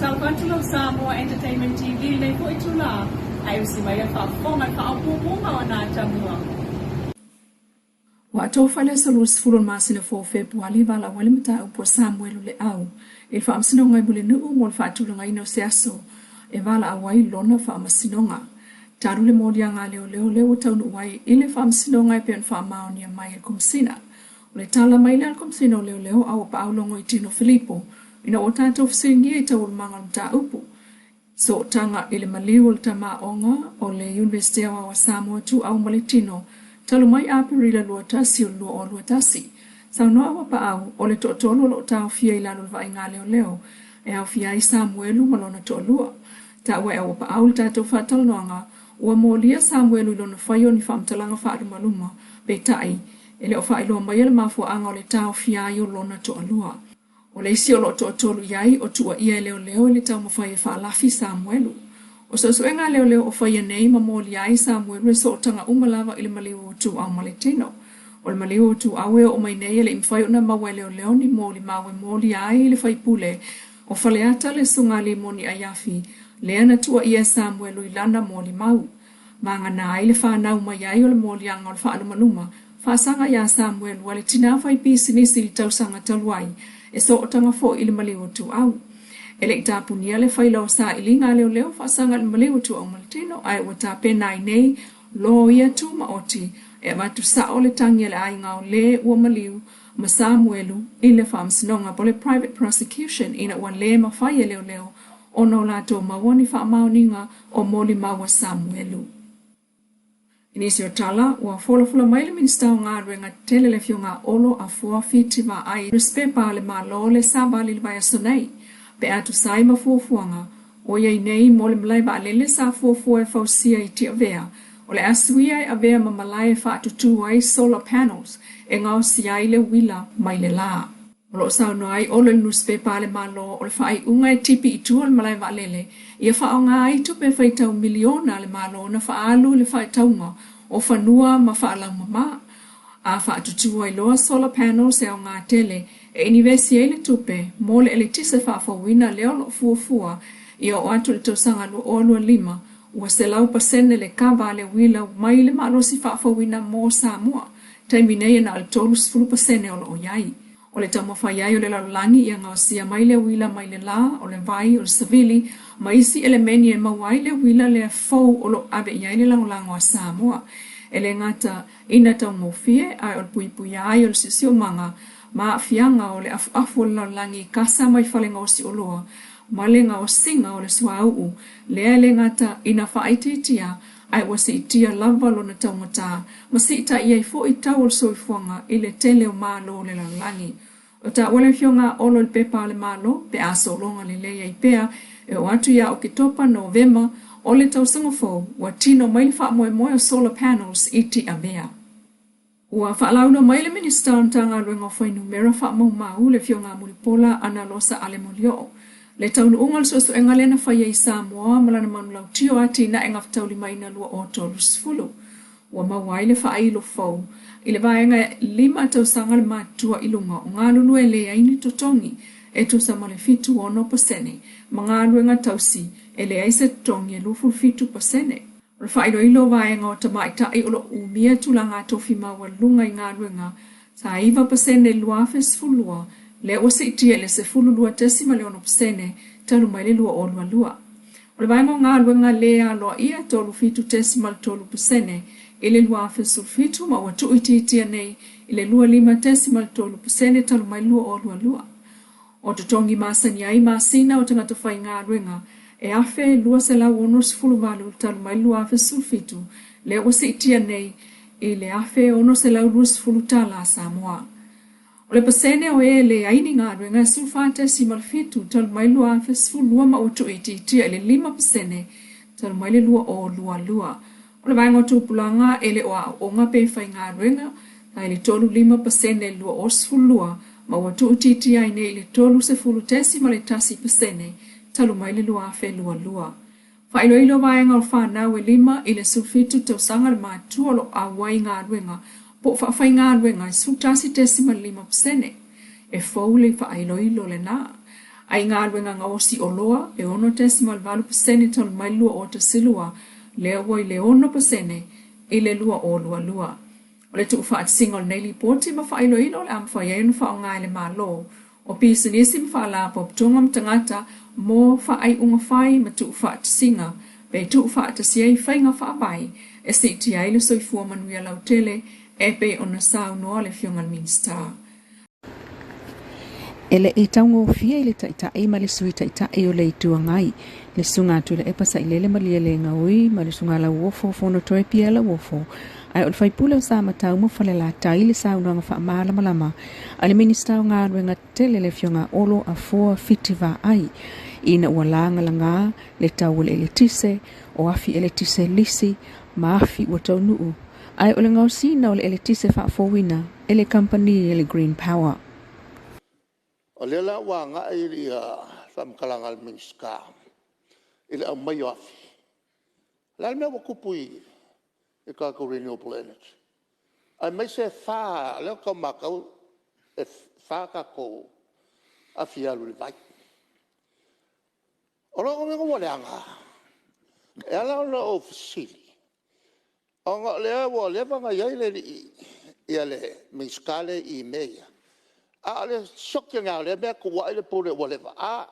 Faatalofa atu lau Samoa Entertainment TV i lenei foi itula, ae usi mai le faafofoga i le faaopoopoga o ana atamua. Ua atoa fai le aso 20 o le masina fou o Fepuali valaau ai le mataupu a Samuelu Leau i le Faamasinoga i Mulinuu mo le faatulagaina o se aso e valaau ai lona faamasinoga. Talu le moliaga a leoleo lea ua taunuu ai i le Faamasinoga e pei ona faamaonia mai e le Komesina. O le tala mai lea a le Komesina o Leoleo a ua paau logoitino Filipo ina ua tatou fesiligia i taualumaga o le mataupu. Sootaga i le maliu o le Tama Aoga o le Iunivesite Aoao a Samoa Ituau ma le Tino talu mai Aperila 21 o le 2021. Saunoa Auapaau, o le toatolu o lo o taofia i lalo o le vaaiga a leoleo e aofia ai Samuelu ma lona toalua. Taua e Auapaau le tatou faatalanoaga, ua molia Samuelu i lona faia o ni faamatalaga faalumaluma, peitai, e le o faailoa maia le mafuaaga o le taofia ai o lona toalua. O le isi o lo o toatolu i ai o tuuaia e leoleo i le taumafai e faalafi Samuelu. O suesuega a leoleo o faia nei ma molia ai Samuelu e sootaga uma lava i le maliu o Ituau ma le Tino. O le maliu o Ituau e oo mai nei e le i mafai ona maua e leoleo ni molimau e molia ai le faipule o Faleata le Susuga Limoni Aiafi lea na tuuaia e Samuelu i lana molimau. Magana ai le fanau mai ai o le moliaga o le faalumaluma faasaga iā Samuelu a le tinā fai pisinisi i le tausaga talu ai e sootaga foi i le maliu o Tuau. E le i tapunia le faila o sailiga a leoleo faasaga i le maliu o Tuau ma le Tino ae ua tapena ai nei loia tumaoti e avatu sao le tagi a le aiga o lē ua maliu ma Samuelu i le faamasinoga po o le private prosecution ina ua lē mafai e leoleo ona o latou maua ni faamaoniga o molimau a Samuelu. I nisi o tala, ua folafola mai le Minisita o Galuega Tetele le Afioga a Olo Afoa Fiti Vaai nusipepa a le Malo le savali i le vaiaso nei, pe a tusa ai ma fuafuaga o i ai nei mo le malae vaalele sa fuafua e fausia i Tiavea, o le a suia e avea ma malae e faatutū ai solar panels e gaosia ai le uila mai le lā. O lo o saunoa ai Olo i le nusipepa a le Malo o le faaiuga e tipi i tua le malae vaalele ia faaaoga ai tupe faitau miliona a le Malo na faaalu i le faitauga o fanua ma faalaumama a faatutū ai loa solar panels e aoga tele e inivesi ai le tupe mo le eletise faafouina lea o lo o fuafua ia oo atu i le tausaga 2025 ua 100% le kava a le uila mai le malosi faafouina mo Samoa. Taimi nei e na o le 30% o lo o i ai. O le taumafai ai o le lalolagi ia gaosia mai le uila mai le lā, o le vai, o le savili, ma isi elemeni e maua ai le uila lea fou o lo o ave i ai le lagolago a Samoa. E le gata ina taugofie, ae o le puipuia ai o le siosiomaga ma aafiaga o le afuafu o le lalolagi i kasa mai fale gaosi oloa ma le gaosiga o le suauu lea e le gata ina faaitiitia ae ua siitia lava lona taugata ma siitai ai foi tau o le soifuaga i le tele o malo o le lalolagi. O taua le Afioga a Olo i le pepa a le Malo pe a sologa lelei ai pea e oo atu ia Oketopa, Novema o le tausaga fou ua tino mai le faamoemoe o solar panels i Tiavea. Ua faalaula mai le Minisita o le Matagaluega o Fuainumera Faamaumau, le Afioga a Mulipola Anarosa Ale Molioo, le taunuuga o le suesuega lea na faia i Samoa ma lana manulauti o atinae gafataulimaina 2030. Ua maua ai le faailo fou i le vaega e lima tausaga le matutua i luga o galulue e leai ni totogi e tusa ma le 76% ma galuega tausi e leai se totogi e 27%. O le faailoilo o vaega o tamaitai o lo o umia tulaga tofi maualuluga i galuega sa 9% i le 2012, lea ua siitia i le 12.6% talu mai le 2022. O le vaega o galuega lē aloaia e 37.3% i le 2017 ma ua tuuitiitia nei i le 25.3% talu mai le 2022. O totogi masani ai masina o tagata faigaluega e 1,268 talu mai le 2017, lea ua siitia nei i le 1,620 tala a Samoa. O le pasene o e leai ni galuega e 14.7 talu mai le 2012 ma ua tuuitiitia i le 5% talu mai le 2022. O le vaega o tupulaga e le o aooga pe faigaluega sa i le 35% i le 2012 ma ua tuuitiitia ai nei i le 30.1% talu mai le 2022. Faailoilo vaega o fanau e 5 i le 17 tausaga le matutua o lo o auai i galuega po o faafaigaluega e 11.5%. E fou le faailoilo lenā. Ae i galuega gaosi oloa, e 6.8% talu mai le 2012, lea ua i le 6% i le 2022. O le tuufaatasiga o lenei lipoti ma faailoilo o le a mafai ai ona faaaoga e le Malo o pisinisi ma faalapotopotoga ma tagata mo faaiuga fai ma tuufaatasiga pe tuufaatasi ai faiga faavae e siitia ai le soifua manuia lautele e pei ona saunoa le Afioga i le Minisita. E le i taugofie i le Taitai ma le Sui Taitai o le Itu Agai, le Susuga a Tuilaepa Sailele Malielegaoi ma le Susuga Lauofo Fonotoe Pierre Lauofo, ae o le faipule o Samatau ma Falelatai le saunoaga faamalamalama a le Minisita o Galuega Tetele le Afioga Olo Afoa Fiti Vaai ina ua lagalaga le tau o le eletise, o afi eletise lisi ma afi ua taunuu, ae o le gaosiina o le eletise faafouina e le kamupani a le Green Power. O lea la ua agai le faamatalaga a le Minisita i le aumai o afi. O le a le mea ua tupu i tatou renewable energy? Aemaise e fa, o lea ou te tau matau e fa tatou afi e alu i le vai. O lona uiga ua leaga? E ala ona ou fesili ona o lea ua leva ona i ai le Minisita lea i i i mea ia, a o le sioki ane lava o lea mea, tuuai le Pule ua leva. A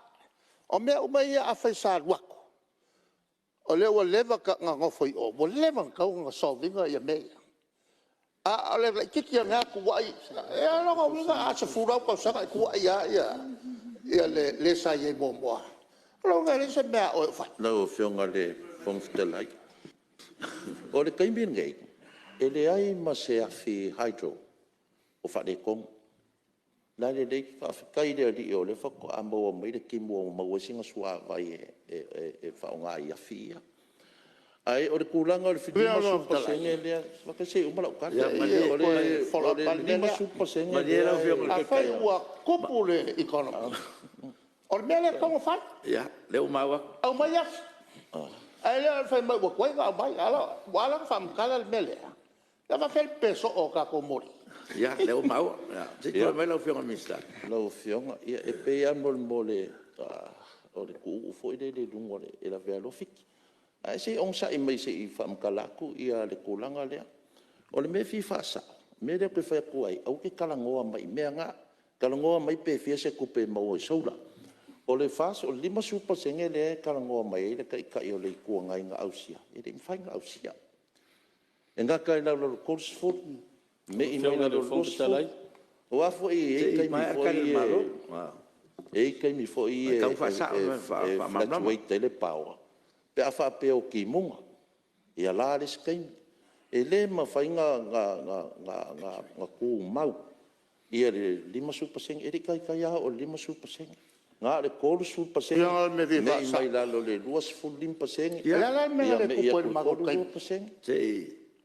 o mea uma ia afai sa alu atu o lea ua leva ona nofo i o, ua leva ona tatau ona solve ina mea ia. A o le laitiiti ane lava tuuai. Ia o lona uiga a 10 lava ou tausaga e tuuai lava le sa i ai muamua. O lona uiga e leai se mea a oe o fai. Lau Afioga i le Fofoga Fetalai, o le taimi lenei, e leai ma se afi hydro o faaletonu, o la e lelei. Faafetai i le Alii o lea faatoa maua mai le timu ua maua ai sina suavai e faaaoga i afi ia. Ae o le tulaga o le 50% lea, se i uma lau tala. Ia O malie follow le up lava le mea lea. 50% lea e… Afai ua tupu le economy, o le mea lea e tatau ona fai, aumai afi, ae le o le fai mai ua tuai ona aumai. Ua ala ona faamatala le mea lea, pe a faapefea le pepe soo o tatou moli? Ia, o lea ua maua. Se i tulai mai lau Afioga i le Minisita. Lau Afioga, ia e pei lava mo le o le tuuu foi lele i luga e lavea loa fiki. Ae se i onosai mai se i faamatala atu le tulaga lea. O le mea e fia faasao, o le mea lea ou te fai atu ai, aua e te talanoa mai i mea na, talanoa mai pe fia se tupe e maua i solar. O le 50% lea e talanoa mai ai le Taitai o le Itu Agai na ausia, e le i mafai ona ausia. E gata i lalo o le 30, me'i mai lalo o le 20. Aua foi e i ai taimi foi ia e i ai taimi foi ia e fluctuate ai le power pe a faapea o timuga, ia la le isi taimi. E le mafai ona tumau le 50%. E le i taitai lava oo i le 50%, na o le 30% O le mea e fia me'i faasao. mai lalo i le 25%, O le a la le mea na ia le me'i tupu ai i atu le i le matou taimi? 32%.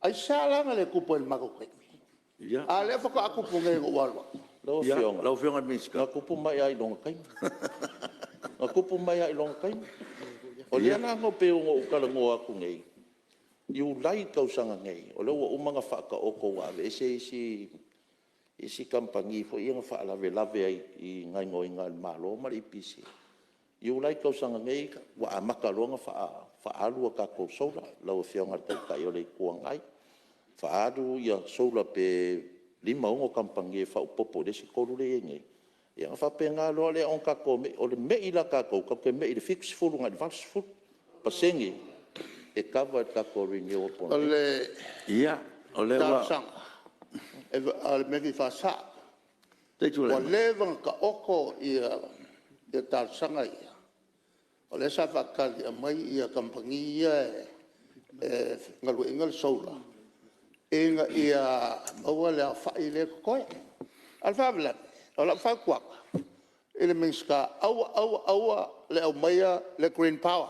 Aisea la na le tupu ai i le matou taimi? A o lea faatoa tupu nei ina ua ou alu atu. Lau Afioga, na tupu mai lava i lona taimi, na tupu mai lava i lona taimi. O lea la e pei ona ou talanoa atu nei, Iulai i le tausaga nei, o lea ua uma ona faataoto ua aveese isi kamupani foi ia na faalavelave ai i gaoioiga a le Malo ma le EPC. Iulai i le tausaga nei ua amata loa ona faaalu a tatou solar lau Afioga i le Taitai o le Itu Agai, faaalu solar pe 5, 6 kamupani e faaopoopo i le isi tolu lea e i ai nei, ia ona faapena loa lea ona tatou me'i. O le me'i la a tatou, tatou te me'i i le 70 agai i le 80% e kava e le tatou renewable. O le talosaga, o le mea e fia faasao, ua leva ona taoto talosaga ia, o lea sa faatali e aumai kamupani ia e galueaiina le solar ina ia maua le aofai lea e totoe. A o le faalavelave, o lau fautuaga i le Minisita, aua, aua, aua le aumaia le Green Power,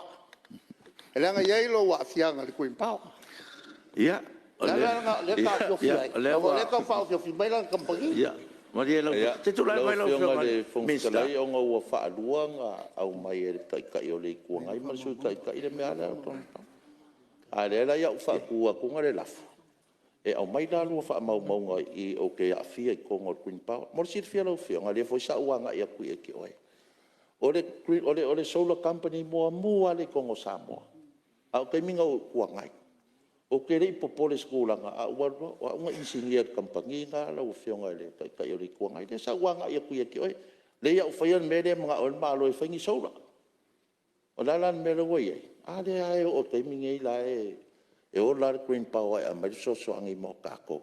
leaga e i ai lou aafiaga i le Green Power. O le ala lena o lea e taofiofi ai, ona o lea e tau faaofiofi mai lana kamupani. Lau Afioga i le Fofoga Fetalai, ona ua faalua ona aumai e le Taitai o le Itu Agai ma le Sui Taitai le mea lava lea o le a o lea la o le a ou faatu atu le lafo, E aumai la lua faamaumauga i i ou te aafia i totonu o le Green Power. Mo le silafia e lau Afioga, o lea foi sa ou agai atu ia te oe, O le solar company muamua lava lea i totonu o Samoa, a o le taimi lena o ou Itu Agai. Ou te le i popole i se tulaga, ae ou alu loa, o au na inisinia i le kamupani lena lau Afioga i le Taitai o le Itu Agai. Lea sa ou agai atu ia te oe, lea o le a ou faia le mea lea e manao ai le Malo e fai ni solar. O le a la le mea lea ua i ai? A lea lava e oo i le taimi lenei o la e ola lava le Green Power e aumai le fesoasoani mo tatou.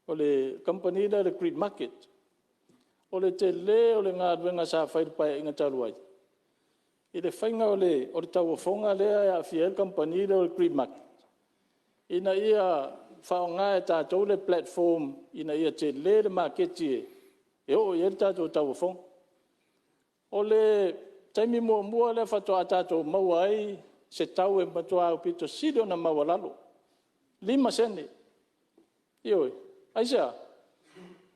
O le kamupani lea o le Grid Market. O le tele o le galuega sa fai i le Paeaiga talu ai i le faiga o le tauofoga lea e aafia ai le kamupani lea o le Grid Market ina ia faaaoga e tatou le platform ina ia tele le maketi e oo i ai le tatou tauofoga. O le taimi muamua lea faatoa tatou maua ai se tau e matua aupito sili ona maualalo, 5sene. Ioe. Aisea?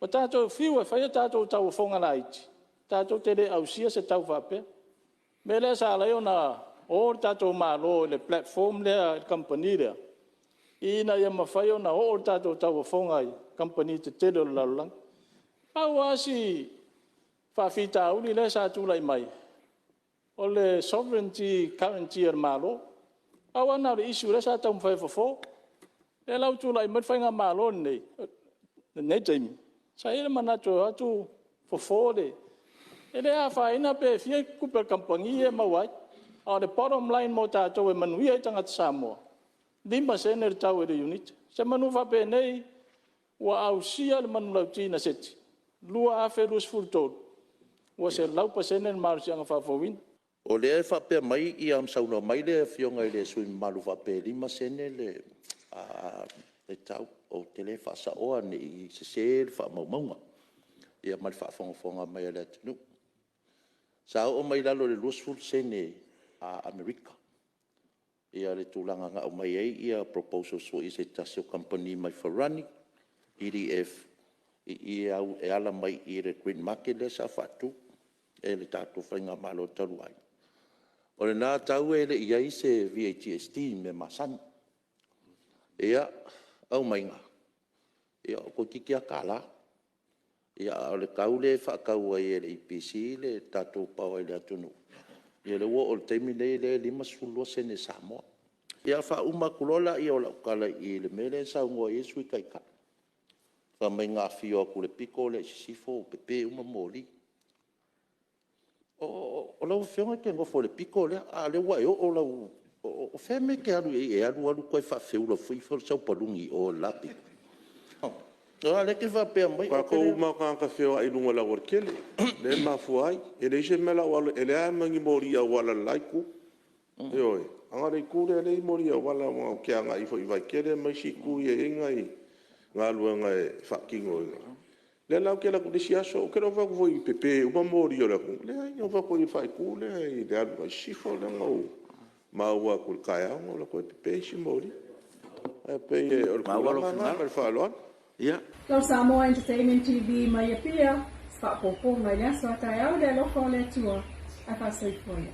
Ua tatou fiu e fai a tatou tauofoga laiti tatou te le ausia se tau faapea. O le mea lea sa ala ai ona o le tatou Malo i le platform lea i le kamupani lea ina ia mafai ona oo le tatou tauofoga i kamupani tetele o le lalolagi. Pau lava si faafitauli lea sa tulai mai, o le sovereign guarantee a le Malo. Pau lava lena o le issue lea sa taumafai e fofo. O lea la ua tulai mai le faigamalo lenei i lenei taimi, sa i ai le manatu e o atu fofo le… E le afaina pe fia tupe a le kamupani ia e maua ai, a o le bottom line mo tatou e manuia ai tagata Samoa, e 5sene le tau i le iunite. Semeamanu faapenei ua ausia le manulauti na seti, 2023 ua 100% le malosiaga faafouina. O lea e faapea mai ma saunoa mai le Afioga i le sui usufono mamalu e faapea e 5sene le tau. Ou te le faasaoa ne i sese le faamaumauga ma le faafogafoga mai a le atunuu. Sa oo mai i lalo i le 20sene Amerika le tulaga na aumai ai proposals foi a se tasi o kamupani mai Farani, PDF e ala mai i le Green Market lea sa faatu e le tatou faigamalo talu ai. O lena tau e le i i ai se VAGST mea masani. Ia, aumaiga, toeitiiti lava $1. A o le tau lea e faatau ai e le EPC le tatou power i le atunuu, ia lea ua oo i le taimi lenei lea e 52sene Samoa. Ia ona faauma atu loa lea o lau tala i le mea lea na saunoa i ai le Sui Taitai, fai mai na afio atu i le pito lea i sisifo ua pepe uma moli. O lau Afioga e te nofo i le pito lea, a o lea ua e oo lau… O fea le mea e te alu i ai e te alu alu toe faafeula foi sau paluni i o i le la pito? Aua o lea e te faapea mai… O tatou uma lava o tagata feoai i luga o le aualatele lea e mafua ai. E leai se mea o le a ou alu ai, e leai lava ma ni moli auala i le la itu, ioe. Ae na o le itu lea e i ai moli auala aua ou te agai foi i Vaitele ma isi itu ia e i ai nai galuega e faatino. O lea la ou te alu atu i le isi aso, ou te le o fai atu foi e pepe uma moli o le atunuu, e leai. Na ou fai atu i le faaitu lea i le alu agai sisifo lea na ou maua atu i le taeao na ou alu atu ai pepe isi moli. Ae pei o le tulaga lena ma le faaaloalo. Lau Samoa Entertainment TV mai Apia, se faaopoopoga i le aso a taeao i le alofa o le Atua, ae faasoifua ia.